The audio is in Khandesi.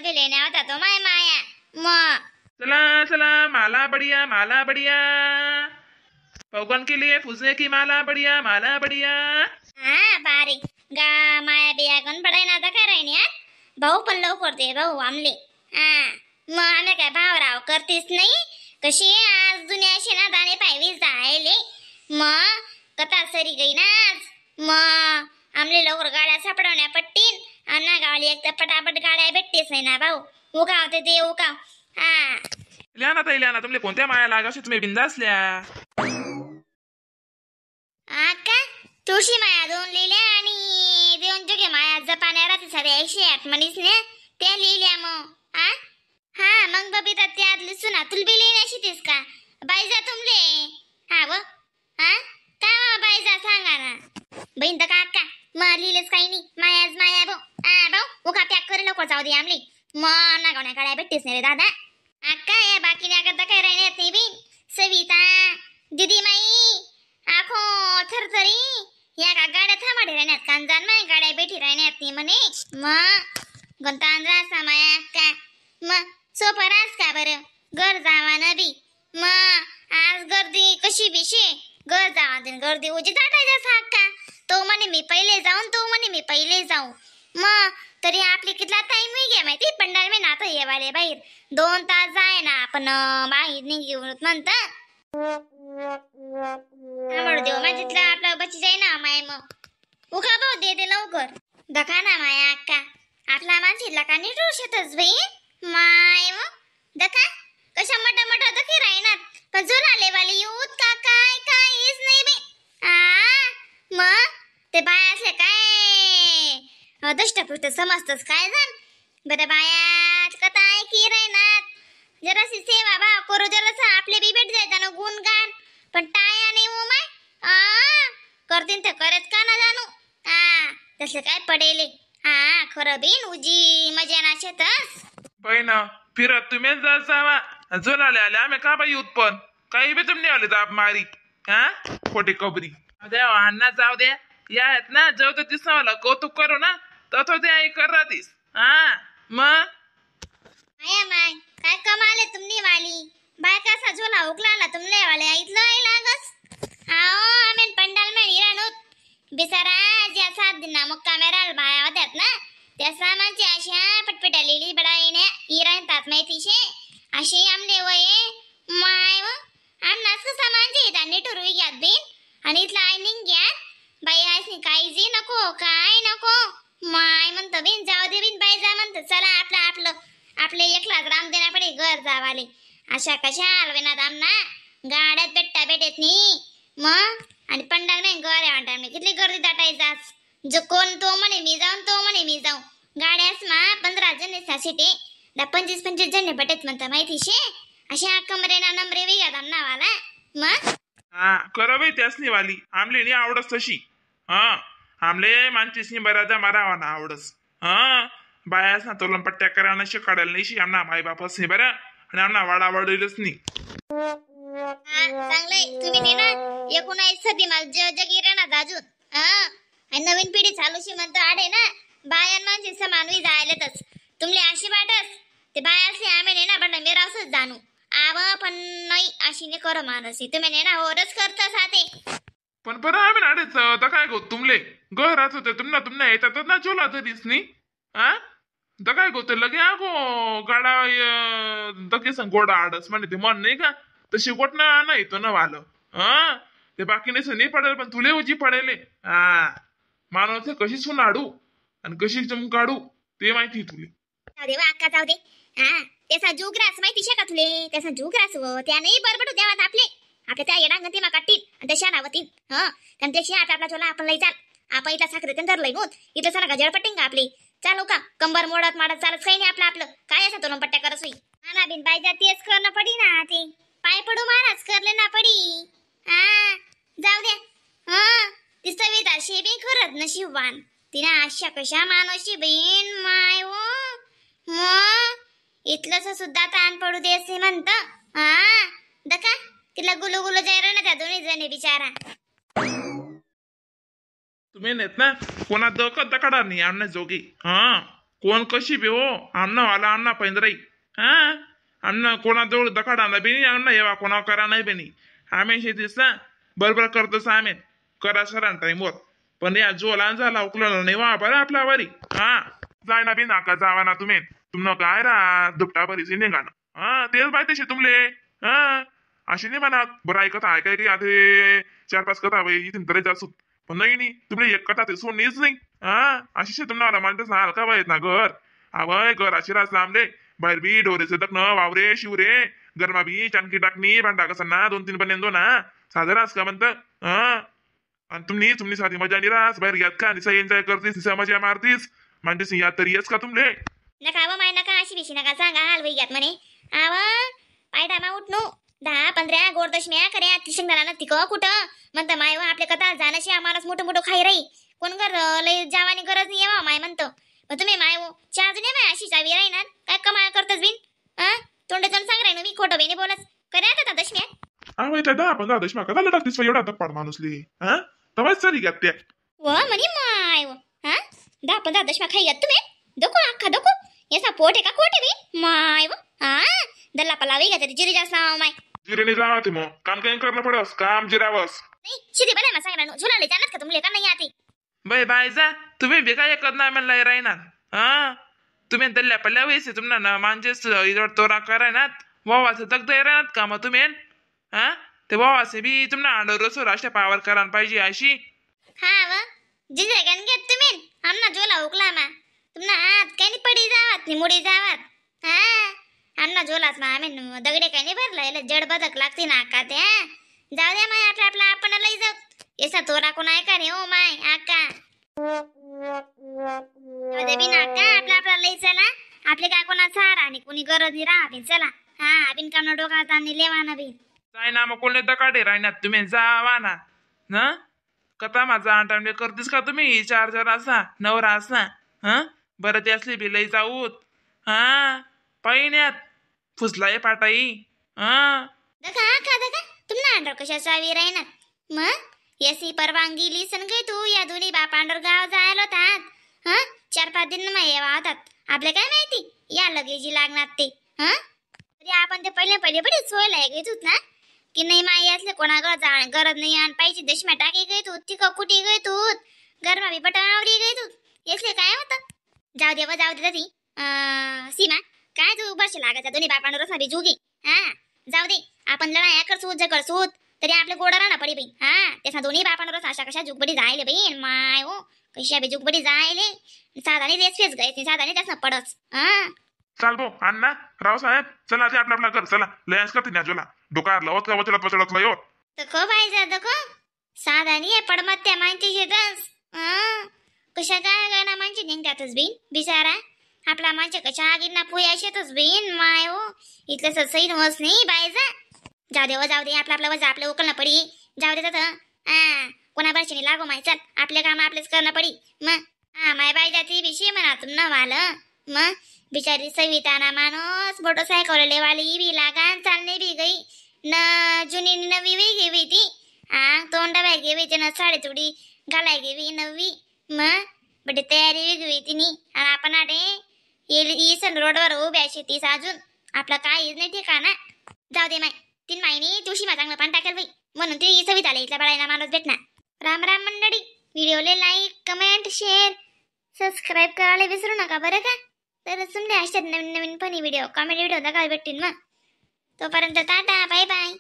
बी लेण्या होता तो माय माया मग. चला चला, माला बढ़िया, माला बढ़िया, भगवान के लिए पूजने की माला बढ़िया, माला बढ़िया. हा बारीक गा माया बिया कोण पडाय ना आता काय राहिनी. हा भाऊ पण लवकर दे भाऊ आमले. हा मग आम्ही काय भावराव करतीस नाही कशी आज दुनियाशी ना दाणे पायवी जायले. मग कथा सरी गई ना आज. मग आमले लवकर गाड्या सापडवण्या पट्टीन. आमना गावली एक तर पटापट गाड्या भेटतेच नाही ना भाऊ. उकाव ते दे उकाव. हा लिहा ना ताई, लिहा ना. तुमले कोणत्या माया लागाशी तुम्ही बिंदास लिहा. का तुळशी माया दोन लिहिल्या आणि देऊन तुझे माया जपान्या राहते सारे 108 म्हणीस ने त्या लिहिल्या मग. आ हा मग बबिता त्यात लिसू ना तुला बी लिहिण्या शितीस का बाईजा तुमले. हा व हा का बाईजा सांगा ना बहीण तर काका मग लिहिलेच काही नाही. मायाच माया भाऊ. हा भाऊ उका पॅक करू नको जाऊ दे आमली. मग ना गावण्या काळ्या भेटतेच नाही रे दादा. अक्का या बाकी नाही करता काय राहण्यात नाही बी. सविता दिदी माई आखो थरथरी या का गाड्या थांबाडे राहण्यात कांजान माय गाड्या बेठी राहण्यात नाही म्हणे. मग गंतान रासा माया अक्का. मग सोपं रास का बरं घर जावा ना बी. मग आज गर्दी कशी बिशे घर जावा दिन गर्दी उजी दाटायचा अक्का. तो म्हणे मी पहिले जाऊन, तो म्हणे मी पहिले जाऊ. मग तरी आपली कितला टाइम होई माहिती पंडाल में ना येवाले बाहेर 2 तास जाय ना आपण बाहेर निघून म्हणत देव माझ्या तिथला आपला बची जाई ना माय. मग उका भाऊ दे दे लवकर दखा ना माया अक्का. आपला माणसीला का नीट शेतच बाई माय. मग दखा कशा मटा मटा दखी राहणार पण जुलाले वाले येऊत का काय काहीच नाही बाई. आ मग ते बाया असले काय दष्टपुष्ट समजतच काय जाण बरं बाया कथा ऐकी राहणार. जराशी सेवा भाव करू जरासं आपले बी भेट जायचा ना गुणगान पण टाया नाही हो माय. आ करतीन तर करत का ना जाणू. आ तसं काय पडेले. हा खरं बिन उजी मजा ना शेतस बाई ना फिरत तुम्हीच जावा जुलाले आले आम्ही का बाई उत्पन्न काही बी तुम्ही आले दाब मारी. हा खोटी कबरी द्या अण्णा जाऊ द्या या आहेत ना जेव तर दिसावाला कौतुक करू ना तसं ते आई कर राहतीस. हा मग माया माय काय कमाले तुमनी वाली बाय कसा झोला उकलाला तुमले वाले इथलं आई लागस. आओ आम्ही पंडाल में हिरानोत बिसारा ज्या 7 दिना मुक्कामे राल बाया होत्यात ना त्या सामानची अशा पटपट्या लिहिली बडाईने हिरान तात माहिती शे अशी आमले वये माय व आमनाच कसा मानचे इथं निठुरू घ्यात बिन आणि इथला आई निघ्यात बाई आयसनी काहीजी नको काय नको माय म्हणतो बिन जाऊ दे बिन बाई जा म्हणतो चला आपलं आपलं आपले एकलाच राम देना पडे घर जावाले. अशा कशा हलवेनात आमना गाड्यात भेटता भेटत नाही मग आणि पंडाल नाही घर आहे म्हणता किती गर्दी दाटायचाच जो कोण तो म्हणे मी जाऊन तो म्हणे मी जाऊ गाड्यास मा 15 जण सीटे 25-25 जण भेटत म्हणता माहिती शे अशा कमरे ना नंबरे वेगळ्यात आमना वाला मग. हा खरं बाई त्यासनी वाली आमले नाही आवडस तशी. हा आमले मानचीसनी बरादा मारावा ना आवडस. हा बायास ना तोलन पट्ट्या करायला शिकाडायला नाही शी आमना माई बापस नाही बरं आणि आमना वाडा वाढवलंच नाही. चांगलंय तुम्ही नाही ना 19 सदी मला जगी राहणार अजून. हा आणि नवीन पिढी चालूशी म्हणतो आडे ना बायां माणशी समानवी जायलेतच तुमले अशी वाटस ते बाया असले आम्ही नाही ना पण मेरा असंच जाणू आव पण नाही अशी नाही करो माणूस तुम्ही नाही ना होरच करता साथे. पण बरं आम्ही नाडेच तर काय गो तुमले घरात होते तुमना तुमना येतात ना झोला तरीच नाही. हा तर काय गो ते लगे आगो गाडा दके संग गोडा आडस म्हणजे ते मन नाही का तशी गोट ना नाही तो ना वालं. हा ते बाकी नाही पडेल पण तुले उजी पडेले. हा मानव कशी सून आडू आणि कशी जम काढू ते माहिती तुले. जाऊ दे अक्का जाऊ दे. हा त्याचा जुगरास माहिती शे का तुले त्याचा जुगरास व त्या नाही बरबडू देवात आपले आपल्या त्या येडांग ते मा काटीन आणि त्या शानावतीन. हा कारण त्याशी आपला आपला चोला आपण लई चाल आपण इथला साखर ते धरलंय नोत इथं सारा गजळ पट्टिंग का आपली चालू का कंबर मोडत माडत चालत काही नाही आपलं आपलं काय असं तो पट्ट्या करत होई. हा ना बिन पाहिजे तेच करणं पडी ना ते पाय पडू महाराज करले ना पडी. हा जाऊ द्या. हा ती सविता शे बी खरंच नशीबवान तिने अशा कशा मानवशी बहीण माय हो मग इथलंच सुद्धा ताण पडू दे असे म्हणत. हा दका तिला गुलू गुलू जाय ना त्या दोन्ही जणी बिचारा. तुम्ही नेत ना कोणा दकत दकाडा नाही आमने जोगी. हा कोण कशी बी हो आमना वाला आमना पैंदराई. हा आमना कोणाजवळ दखाडा बी नाही, आमना येवा कोणा करा नाही बी नाही. आम्ही शेतीस ना बरोबर करतोस आम्ही करा सरान टाईमवर. पण या जोला झाला उकला नाही वा बरं आपला वरी. हा जाय ना बी नाका जावा ना तुम्ही तुमनं काय रा दुपटा बरीच निघा ना. हा तेच माहिती शे तुमले. हा अशी नाही म्हणा बरं ऐकत ऐकाय की आता 4-5 कथा बाई इथून तरी जासूत पण नाही नाही तुमले एक कथा ते सोडणीच नाही. हा अशी शे तुम्हाला माणसं हाल का बाहेर ना घर आवय घर अशी रास लांबले बाहेर बी ढोरेचे दखन वावरे शिवरे गरमा बी चानकी टाकणी भांडा कसा ना 2-3 बनेन दो ना साधं रास का म्हणतं. हा आणि तुम्ही तुम्ही साधी मजा नाही रास बाहेर घ्यात का निसा एन्जॉय करतीस निसा मजा मारतीस म्हणतेस या तरी येस का तुमले. नका व माय नका अशी बिशी नका सांगा हाल वही घ्यात म्हणे. आव पायडा मा उठणू 10-15 गोड दशम्या करे तिशंगदाना ना तिक कुठं म्हणतं माय व आपल्या कथा जाण्याशी आम्हालाच मोठं मोठं खाई राही कोण कर लय जावानी गरज नाही आहे माय म्हणतो. मग तुम्ही माय हो चहा नाही माय अशी चावी राहीना काय कमाल करतच बिन. हा तोंड तोंड सांग राही मी खोटं बेने बोलस करे आता दशम्या. अहो त्या 10-15 दशम्या कदा टाकतीस एवढा दप्पाड माणूसली. हा तवाच सरी घ्यात त्या व म्हणे माय व. हा 10-15 दशम्या खाई घ्यात तुम्ही दको अख्खा दको याचा पोट आहे का कोट आहे बी माय व. हा दल्ला पलावी घ्या तरी जिरी जास्त माय जिरेने जावा ते मग काम काही करणं पडस काम जिरावस नाही शिरी बरं सांग ना झुलाले जाणार का तुमले का नाही आती. बाई बाय जा तुम्ही बी काय एकत नाही म्हणला राहणार. हा तुम्ही दल्ल्या पल्ल्या वयसे तुम्हाला ना माणसेच तोरा करायनात वावाचं दगद राहणार का मग तुम्ही. हा ते वावाचे बी तुम्हाला आंडो रसो राष्ट्र पावर करायला पाहिजे अशी. हा व जिजरे गण घेत तुम्ही आमना झोला उकला मा तुम्हाला हात काही नाही पडी जावात नाही मुडी जावात. हा आमना झोलाच मा आम्ही दगडे काही नाही भरला याला जड बदक लागते ना आका ते. जाऊ द्या माय आपल्या आपला आपण लई जाऊ याचा तोरा कोण आहे का रे हो माय आका बी नाका आपल्या आपला लई चला आपले काय कोणा सारा आणि कोणी गरज नाही राहते चला. हा बिनकामना डोका आणि लेवाना बी जाय ना मग कोणी दकाडे राहणार तुम्ही जावा ना ना कथा माझा आंटामले करतीस का तुम्ही चार असा नवरा असा. हा बरं ते असली बी लई जाऊत. हा पाहिण्यात फुसलाय पाटाई. हा दका का दका तुम्हाला अंडर कशाचा वीर आहे ना मग यसी परवानगी लिसन गे तू या दोन्ही बापांडर गाव जायला होतात. हा 4-5 दिन मग येवा होतात आपल्या काय माहिती या लगेजी लागणार ते. हा तरी आपण ते पहिले पहिले बडी सोय लागे तूच ना की नाही माई असले कोणाकडे जा गरज नाही आण पाहिजे दशम्या टाकी गई तू तिक कुटी गई तू गरमा बी पटावरी गई तू यसले काय होतं. जाऊ दे व जाऊ दे ती सीमा काय तू बरशे लागायचा दोन्ही बापांडर रसना बी जुगी. हा जाऊ दे आपण लढाया करसूत झगडसूत तरी आपले गोडा राहणार पडी बाई. हा त्याचा दोन्ही बापांवर अशा कशा जुगबडी जायले बाई माय हो कशा बी जुगबडी जायले साधाने रेस फेस गए साधाने त्यासनं पडस. हा चाल भाऊ अण्णा रावसाहेब चला ते आपला आपला घर चला लयास करते ना जुला डोकार लवत का वचलत वचलत लयो दखो बाई जा दखो साधानी आहे पडमत त्या माणची शेतस. हा कशा काय काय ना माणची निघतातच बिन बिचारा आपला माणसे कशा आगींना पुया शेतच बिन माय हो इथलं सही होस नाही बाई जा जाऊ दे व जाऊ दे आपलं आपलं वजा आपलं उकलणं पडी जाऊ दे तसं. हा कोणा बरशीने लागो माय चल आपले काम आपलेच करणं पडी मग. हा माय बाई जाती बिशी म्हणा तुम न वाल मग बिचारी सविता ना माणूस मोटरसायकल लेवाली बी लागान चालणे बी गई न जुनी नवी बी घेवी ती. हा तोंडा बाय घेवी ते न साडी चुडी घालाय घेवी नवी मग बडे तयारी बी घेवी तिनी. आणि आपण आडे येसन रोडवर उभ्या शेतीस अजून आपलं काहीच नाही ठिकाणा. जाऊ दे माय तीन माईनी तुळशी मा चांगलं पान टाकेल बाई म्हणून ती सविताला इथल्या बाळायला माणूस भेटणार. राम राम मंडळी व्हिडिओला like comment share subscribe करायला विसरू नका बरं का. तर तुमच्या अशाच नवीन नवीन funny video comedy video बघायला भेटतील मग. तोपर्यंत tata bye bye.